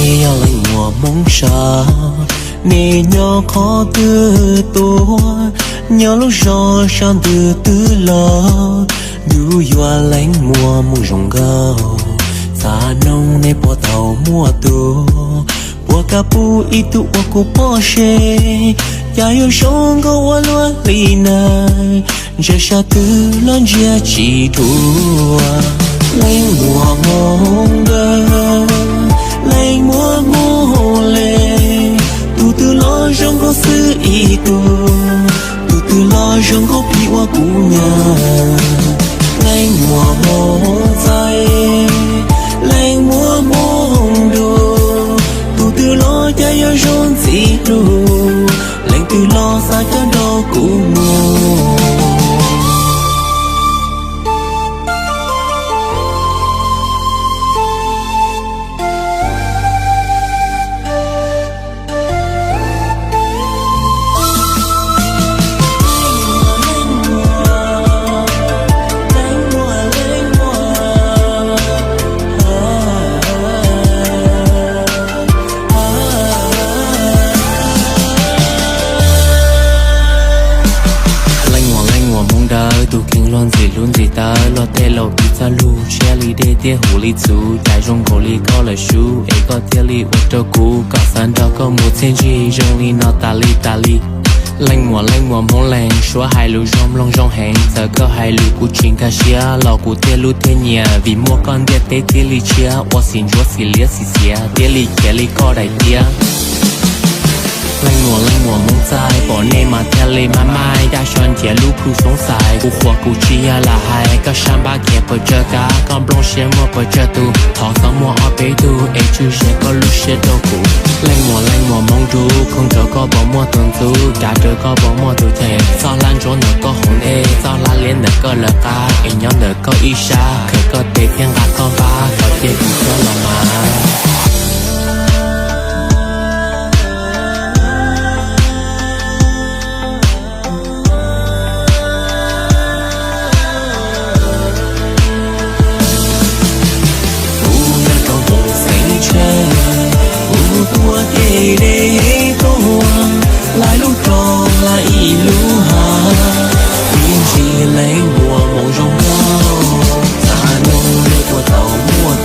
Yog leej muam Hmoob sav, nej nyob qhov twg tuaj, nyob lub zos sab ntawd twg los, yus yog leej muam Hmoob zoo nkauj, txav noog nej puas tau muaj tub, puas kam pub ib tug ua kuv poj seb, cas yuav zoo nkauj ua luaj li na, ntshe sab twg los ntsia tsis dua. Leej muam Hmoob dawb, leej muam Hmoob le, tus twg los zoo nkauj xwb ib tug, tus twg los zoo nkauj pib ua kuv nyab. Leej muam Hmoob txaij, leej muam Hmoob du, tus twg los cas yuav zoo ntxim hlub, leej twg los xav coj nrog kuv mus. Leej muam, leej muam Hmoob dawb, tus kheev luag ntxim hlub ntxim tawv, luag tej laus piv txoj lus tshiab li dej thiab huv li txhuv, cas zoo nkaus li koj lawm sub es koj thiaj li ua rau kuv kom xav nrog koj mus txiaj ntsig zoo li no tas li tas li. Leej muam, leej muam Hmoob Leeg, suab hais lus zoo mloog zoo heev, txawm koj hais lus kuv tsis nkag siab los kuv thiaj hlub thiaj nyiam, vim muaj koj ntiaj teb thiaj li tshiab, ua xim ntsuav xim liab xim xiav thiaj li khiav li koj daim tiab. Leej muam, leej muam Hmoob txaij, pom nej mas thiaj li maj maij, caj so ntiav lub plhu xoob xais, kuv qhuas kuv tsis yog lam hais, koj sab npab khiav pes tsawg kab, koj nplooj siab muaj pes tsawg tus, thov txhob muaj ob peb tug, es tswj ze koj lub siab rau kuv. Leej muam, leej muam Hmoob dub, khooj rau koj puas muaj tus ntxub, kav rau koj puas muaj tus them, txoj hlab ntsuab ntawm koj hauv ntej, txoj hlab liab ntawm koj lawv qab, es nyob ntawm koj ib sab, qhia koj tes thiab nqa koj npab, thov cia kuv txhob los mas. Kuv nyob rau hauv xeev tsheb, kuv tuaj kev deb tuaj, laj lub roob laj ib lub hav, ib ntsis leej muam Hmoob zoo nkauj, txav noog nej puas tau muaj